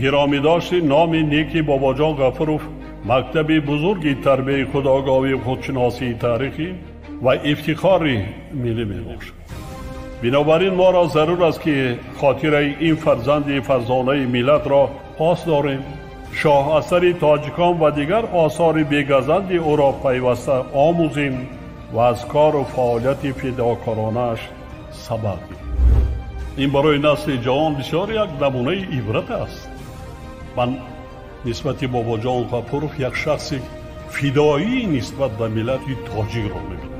Гиромӣ дошти номи неки Бобоҷон Ғафуров мактаби бузурги тарбияи худогоҳӣ, худшиносии таърихӣ ва ифтихори миллӣ мебошад. Бинобар ин моро зарур аст, ки хотираи ин фарзанди фарзонаи миллатро пос дорем, шоҳасари тоҷикон ва дигар осори бегазанди ӯро пайваста омӯзем ва аз кору фаъолияти фидокоронааш сабақ гирем. Ин барои насли ҷавон бисёр як намунаи ибрат аст. Ман нисбати Бобоҷон Ғафуров як шахси фидоӣ нисбат ба миллати тоҷикро мебинам.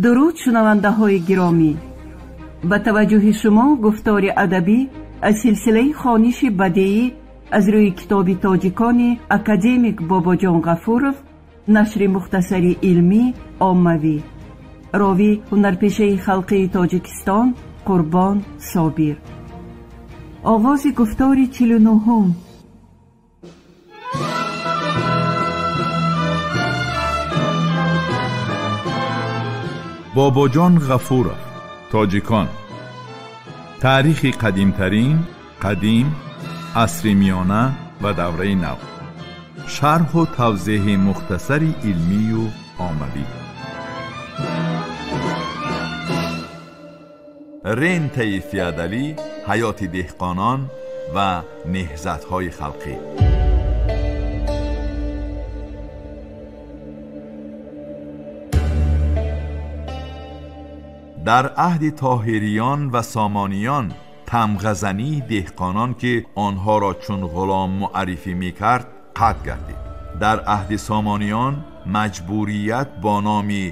Дуруд, шунавандаҳои гиромӣ! Ба таваҷҷӯҳи шумо гуфтори адабӣ аз силсилаи хониши бадеӣ аз рӯи китоби тоҷикони академик Бобоҷон Ғафуров, нашри мухтасари илмӣ оммавӣ. Ровӣ ҳунарпешаи халқии Тоҷикистон Қурбон Собир. Оғози гуфтори 49-ҳум. Бобоҷон Ғафуров, тоҷикон. Таърихи қадимтарин, қадим, асри миёна ва давраи нав. Шарҳу тавзеҳи мухтасари илмию оммавӣ. Рентаи феодалӣ, ҳаёти деҳқонон ва неҳзатҳои халқӣ. Дар аҳди Тоҳириён ва Сомониён тамғазании деҳқонон, ки онҳоро чун ғулом муаррифӣ мекард, қатъ гардид. Дар аҳди Сомониён маҷбурият бо номи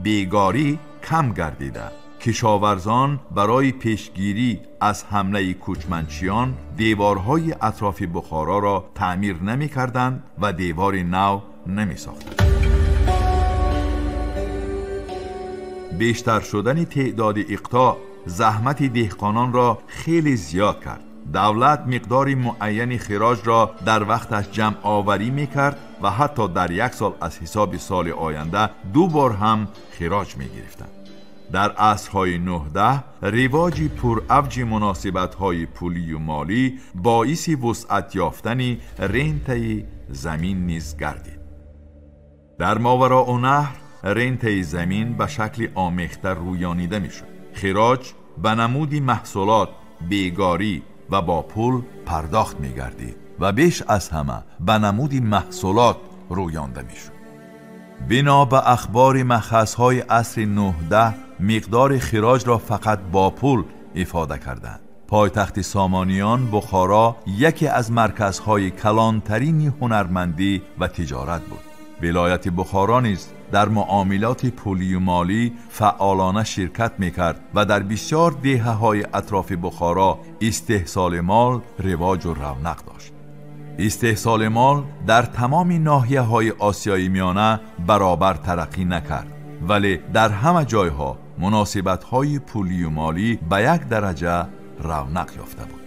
бегорӣ кам гардида, кишоварзон барои пешгирӣ аз ҳамлаи кӯчманчиён деворҳои атрофи Бухороро таъмир намекарданд ва девори нав намесохтанд. Бештар шудани теъдоди иқтоъ заҳмати деҳқононро хеле зиёд кард. Давлат миқдори муайяни хироҷро дар вақташ ҷамъоварӣ мекард ва ҳатто дар як сол аз ҳисоби соли оянда ду бор ҳам хироҷ мегирифтанд. Дар асрҳои 19 ривоҷи пуравҷи муносибатҳои пулию молӣ боиси вусъат ёфтани рентаи замин низ гардид. Дар Мовароуннаҳр рентаи замин ба шакли омехта рӯёнида мешуд. Хироҷ ба намуди маҳсулот, бегорӣ ва бо пул пардохт мегардид ва беш аз ҳама ба намуди маҳсулот рӯёнда мешуд. Бино ба ахбори махазҳои асри 19 миқдори хироҷро фақат бо пул ифода карданд. Пойтахти Сомониён Бухоро яке аз марказҳои калонтарини ҳунармандӣ ва тиҷорат буд. Вилояти Бухоро низ дар муомилоти пулию молӣ фаъолона ширкат мекард ва дар бисёр деҳаҳои атрофи Бухоро истеҳсоли мол ривоҷу равнақ дошт. Истеҳсоли мол дар тамоми ноҳияҳои Осиёи Миёна баробар тараққӣ накард, вале дар ҳама ҷойҳо муносибатҳои пулию молӣ ба як дараҷа равнақ ёфта буд.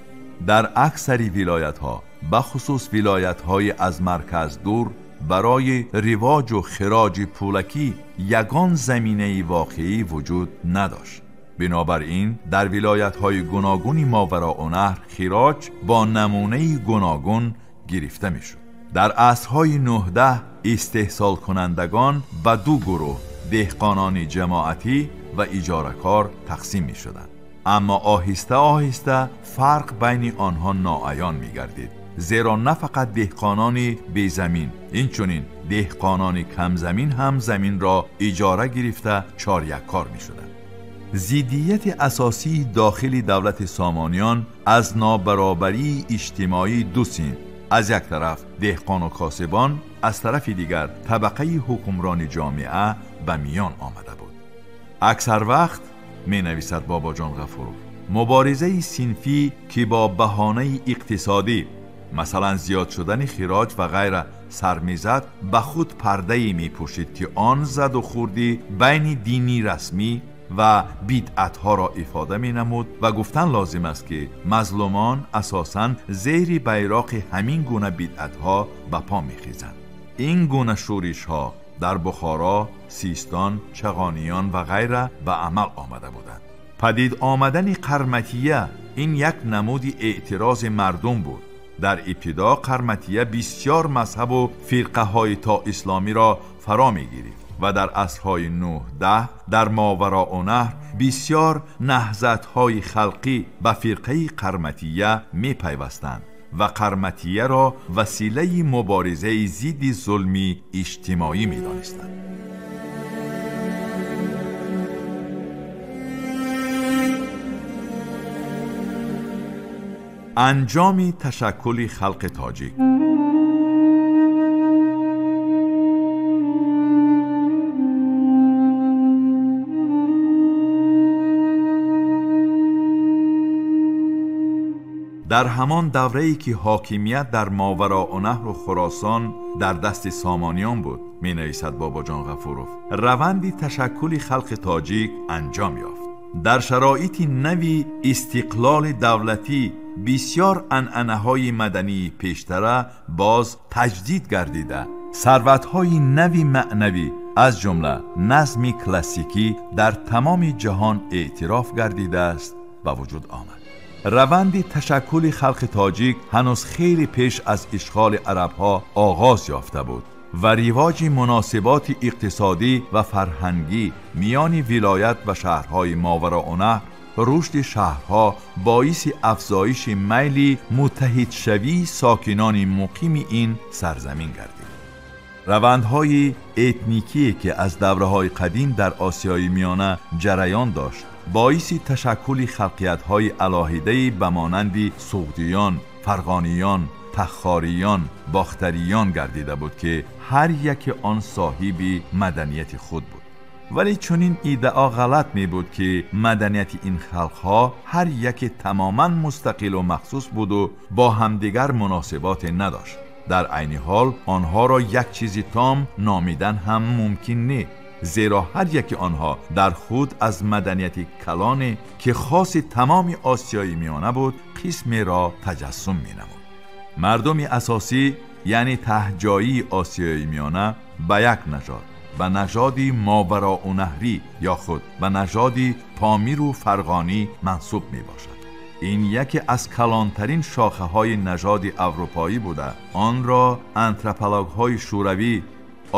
Дар аксари вилоятҳо, бахусус вилоятҳои аз марказ дур, барои ривоҷу хироҷи пулакӣ ягон заминаи воқеӣ вуҷуд надошт. Бинобар ин дар вилоятҳои гуногуни Мовароуннаҳр хироҷ бо намунаи гуногун гирифта мешуд. Дар асрҳои 19 истеҳсолкунандагон ба ду гурӯҳ, деҳқонони ҷамоатӣ ва иҷоракор, тақсим мешуданд. Аммо оҳиста оҳиста фарқ байни онҳо ноаён мегардид. Зеро на фақат деҳқонони безамин, инчунин деҳқонони камзамин ҳам заминро иҷора гирифта чоряккор мешуданд. Зиддияти асосии дохили давлати Сомониён аз нобаробарии иҷтимоии ду синф, аз як тараф деҳқону косибон, аз тарафи дигар табақаи ҳукмрони ҷомеа ба миён омада буд. Аксар вақт, менависад Бобоҷон Ғафуров, муборизаи синфӣ, ки бо баҳонаи иқтисодӣ, масалан зиёд шудани хироҷ ва ғайра, сар мезад, ба худ пардае мепӯшид, ки он заду хурди байни дини расмӣ ва бидъатҳоро ифода менамуд ва гуфтан лозим аст, ки мазлумон асосан зери байроқи ҳамин гуна бидъатҳо ба по мехезанд. Ин гуна шӯришҳо дар Бухоро, Систон, Чағониён ва ғайра ба амал омада буданд. Падид омадани Қарматия ин як намуди эътирози мардум буд. Дар ибтидо Қарматия бисёр мазҳабу фирқаҳои то исломиро фаро мегирифт ва дар асрҳои 9-10 дар Мовароуннаҳр бисёр наҳзатҳои халқӣ ба фирқаи Қарматия мепайвастанд ва Қарматияро василаи муборизаи зидди зулми иҷтимоӣ медонистанд. Анҷоми ташаккули халқи тоҷик. Дар ҳамон даврае ки ҳокимият дар Мовароуннаҳру Хуросон дар дасти Сомониён буд, менависад Бобоҷон Ғафуров, раванди ташаккули халқи тоҷик анҷом ёфт. Дар шароити нави истиқлоли давлатӣ бисёр анъанаҳои мадании пештара боз таҷдид гардида, сарватҳои нави маънавӣ аз ҷумла назми классикӣ дар тамоми ҷаҳон эътироф гардидааст ба вуҷуд омад. Раванди ташаккули халқи тоҷик ҳанӯз хеле пеш аз ишғоли арабҳо оғоз ёфта буд ва ривоҷи муносиботи иқтисодӣ ва фарҳангӣ миёни вилоят ва шаҳрҳои Мовароуннаҳр, рушди шаҳрҳо боиси афзоиши майли муттаҳидшавии сокинони муқими ин сарзамин гардид. Равандҳои этникие ки аз давраҳои қадим дар Осиёи Миёна ҷараён дошт, боиси ташаккули халқиятҳои алоҳидаи ба монанди суғдиён, фарғониён, тахориён, бохтариён гардида буд, ки ҳар яке он соҳиби маданияти худ буд. Вале чунин иддао ғалат мебуд, ки маданияти ин халқҳо ҳар яке тамоман мустақилу махсус буду бо ҳамдигар муносиботе надошт. Дар айни ҳол онҳоро як чизи том номидан ҳам мумкин не, зеро ҳар яки онҳо дар худ аз маданияти калоне, ки хоси тамоми Осиёи Миёна буд, қисмеро таҷассум менамуд. Мардуми асосӣ, яъне таҳҷоии Осиёи Миёна, ба як нажод, ба нажоди Мовароуннаҳрӣ ё худ ба нажоди Помиру Фарғонӣ мансуб мебошад. Ин яке аз калонтарин шохаҳои нажоди аврупоӣ буда, онро антропологҳои шӯравӣ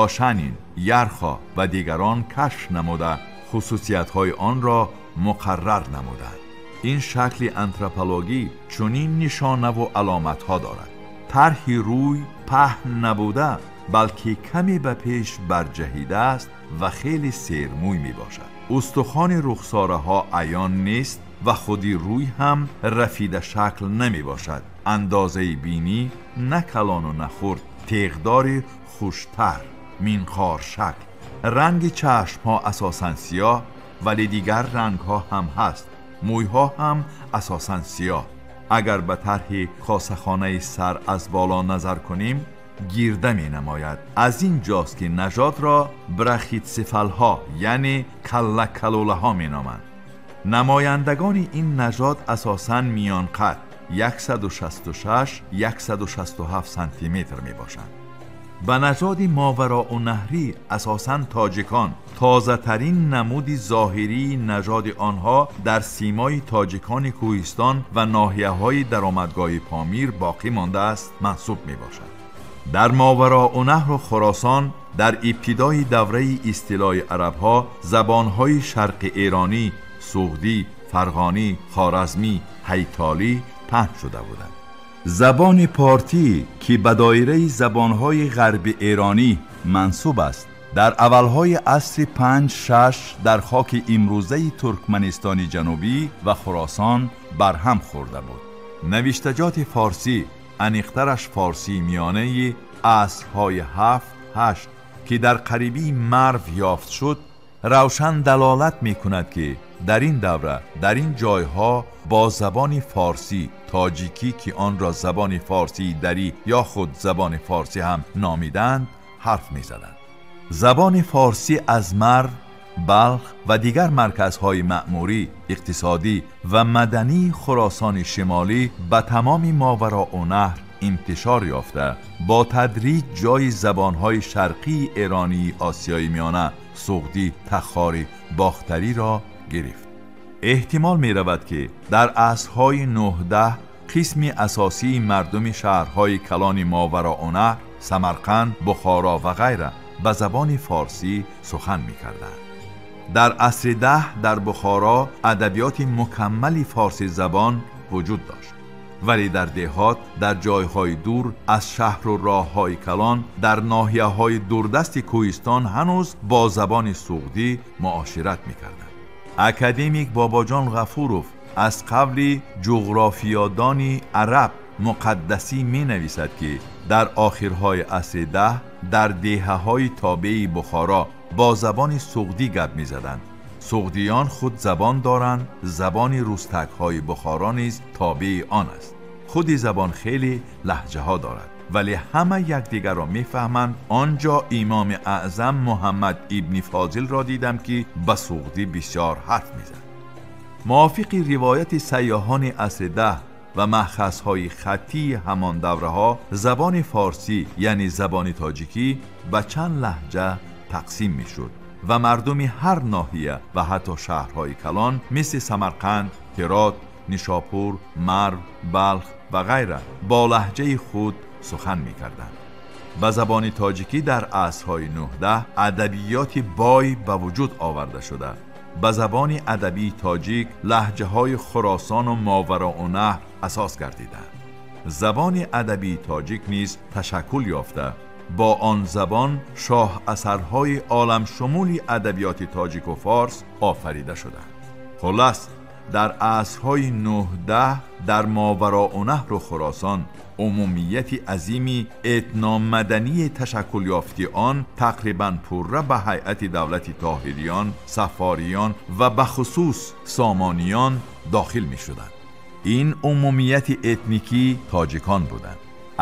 Ошанин, Ярхо ва дигарон кашф намуда, хусусиятҳои онро муқаррар намуданд. Ин шакли антропологӣ чунин нишонаву аломатҳо дорад: тарҳи рӯй паҳн набуда, балки каме ба пеш барҷаҳидааст ва хеле сермӯй мебошад. Устухони рухсораҳо аён нест ва худи рӯй ҳам рафида шакл намебошад. Андозаи бинӣ на калону на хурд, теғдори хуштар, минқор шакл. Ранги чашмҳо асосан сиёҳ, вале дигар рангҳо ҳам ҳаст. Мӯйҳо ҳам асосан сиёҳ. Агар ба тарҳи косахонаи сар аз боло назар кунем, гирда менамояд. Аз ин ҷост, ки нажодро брахитсефалҳо, яъне каллакалулаҳо меноманд. Намояндагони ин нажод асосан миёнқад 166-167 сантиметр мебошанд. Ба нажоди Мовароуннаҳрӣ асосан тоҷикон, тозатарин намуди зоҳирии нажоди онҳо дар симои тоҷикони кӯҳистон ва ноҳияҳои даромадгоҳи Помир боқӣ мондааст, мансуб мебошад. Дар Мовароуннаҳру Хуросон дар ибтидои давраи истилои арабҳо забонҳои шарқи эронӣ, суғдӣ, фарғонӣ, хоразмӣ, ҳайтолӣ паҳн шуда буданд. Забони портӣ, ки ба доираи забонҳои ғарби эронӣ мансуб аст, дар аввалҳои асри 5-6 дар хоки имрӯзаи Туркманистони ҷанубӣ ва Хуросон барҳам хӯрда буд. Навиштаҷоти форсӣ, аниқтараш форсии миёнаи асрҳои 7-8, ки дар қарибии Марв ёфт шуд, равшан далолат мекунад, ки дар ин давра дар ин ҷойҳо бо забони форсӣ тоҷикӣ, ки онро забони форсии дарӣ ё худ забони форсӣ ҳам номиданд, ҳарф мезаданд. Забони форсӣ аз Марв Балх ва дигар марказҳои маъмурӣ, иқтисодӣ ва мадании Хуросони Шимолӣ ба тамоми Мовароуннаҳр интишор ёфта, бо тадриҷ ҷои забонҳои шарқии эронии Осиёи Миёна, Суғдӣ, Тахорӣ, Бохтариро гирифт. Эҳтимол меравад, ки дар асрҳои 9-10 қисми асосии мардуми шаҳрҳои калони Мовароуннаҳр, Самарқанд, Бухоро ва ғайра ба забони форсӣ сухан мекарданд. Дар асри 10 дар Бухоро адабиёти мукаммали форсӣ забон вуҷуд дошт, вале дар деҳот, дар ҷойҳои дур аз шаҳру роҳҳои калон, дар ноҳияҳои дурдасти кӯҳистон ҳанӯз бо забони суғдӣ муошират мекарданд. Академик Бобоҷон Ғафуров аз қавли ҷуғрофиёдони араб Муқаддасӣ менависад, ки дар охирҳои асри 10 дар деҳаҳои тобеи Бухоро бо забони суғдӣ гап мезаданд. Суғдиён худ забон доранд, забони рустакҳои Бухоро низ тобеи он аст. Худи забон хеле лаҳҷаҳо дорад, вале ҳама якдигарро мефаҳманд. Он ҷо имоми аъзам Муҳаммад ибни Фозилро дидам, ки ба суғдӣ бисёр ҳарф мезад. Мувофиқи ривояти сайёҳони асри 10 ва маъхазҳои хаттии ҳамон давраҳо, забони форсӣ, яъне забони тоҷикӣ, ба чанд лаҳҷа тақсим мешуд ва мардуми ҳар ноҳия ва ҳатто шаҳрҳои калон мисли Самарқанд, Ҳирот, Нишопур, Марв, Балх ва ғайра бо лаҳҷаи худ сухан мекарданд. Ба забони тоҷикӣ дар асрҳои 9-10 адабиёти бой ба вуҷуд оварда шуда. Ба забони адабии тоҷик лаҳҷаҳои Хуросону Мовароуннаҳр асос гардиданд. Забони адабии тоҷик низ ташаккул ёфта, бо он забон шоҳ асарҳои оламшумули адабиёти тоҷику форс офарида шуданд. Хулас, дар асрҳои 9-10 дар Мовароуннаҳру Хуросон умумияти азими этномадании ташаккул ёфти он тақрибан пурра ба ҳайати давлати Тоҳириён, Саффориён ва бахусус Сомониён дохил мешуданд. Ин умумияти этникӣ тоҷикон буданд.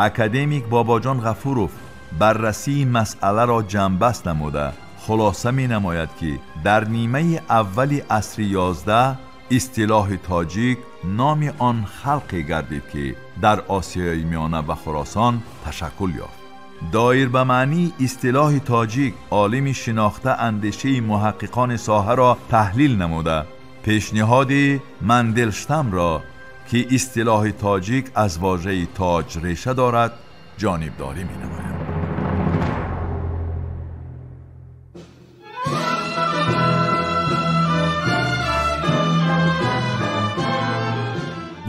Академик Бобоҷон Ғафуров баррасии масъаларо ҷамъбаст намуда, хулоса менамояд, ки дар нимаи аввали асри 11 истилоҳи тоҷик номи он халқе гардид, ки дар Осиёи Миёна ва Хуросон ташаккул ёфт. Доир ба маънии истилоҳи тоҷик олими шинохта андешаи муҳаққиқони соҳаро таҳлил намуда, пешниҳоди Манделштамро, ки истилоҳи тоҷик аз вожаи тоҷ реша дорад, ҷонибдорӣ менамояд.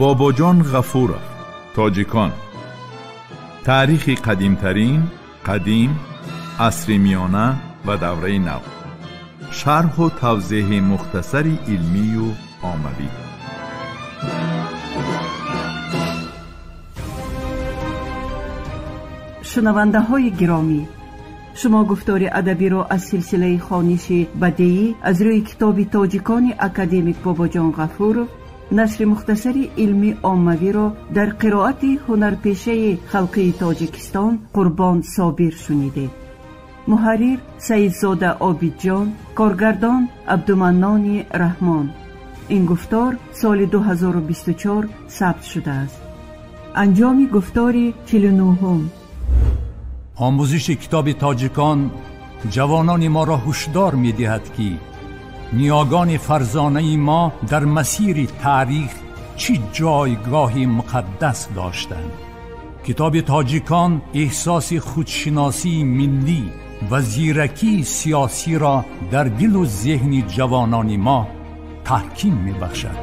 Бобоҷон Ғафуров, Тоҷикон. Таърихи қадимтарин, қадим, асри миёна ва давраи нав. Шарҳу тавзеҳи мухтасари илмию оммавӣ. Шунавандаҳои гиромӣ, шумо гуфтори адабиро аз силсилаи хониши бадеӣ аз рӯи китоби тоҷикони академик Бобоҷон Ғафуров, нашри мухтасари илмӣ оммавиро дар қироати ҳунарпешаи халқии Тоҷикистон Қурбон Собир шунидед. Муҳаррир Саидзода Обидҷон, коргардон Абдуманнони Раҳмон. Ин гуфтор соли 2024 сабт шудааст. Анҷоми гуфтори 49-ум. Омӯзиши китоби тоҷикон ҷавонони моро ҳушдор медиҳад, ки ниёгони фарзонаи мо дар масири таърих чӣ ҷойгоҳи муқаддас доштанд. Китоби тоҷикон эҳсоси худшиносии миллӣ ва зиракии сиёсиро дар дилу зеҳни ҷавонони мо таҳким мебахшад.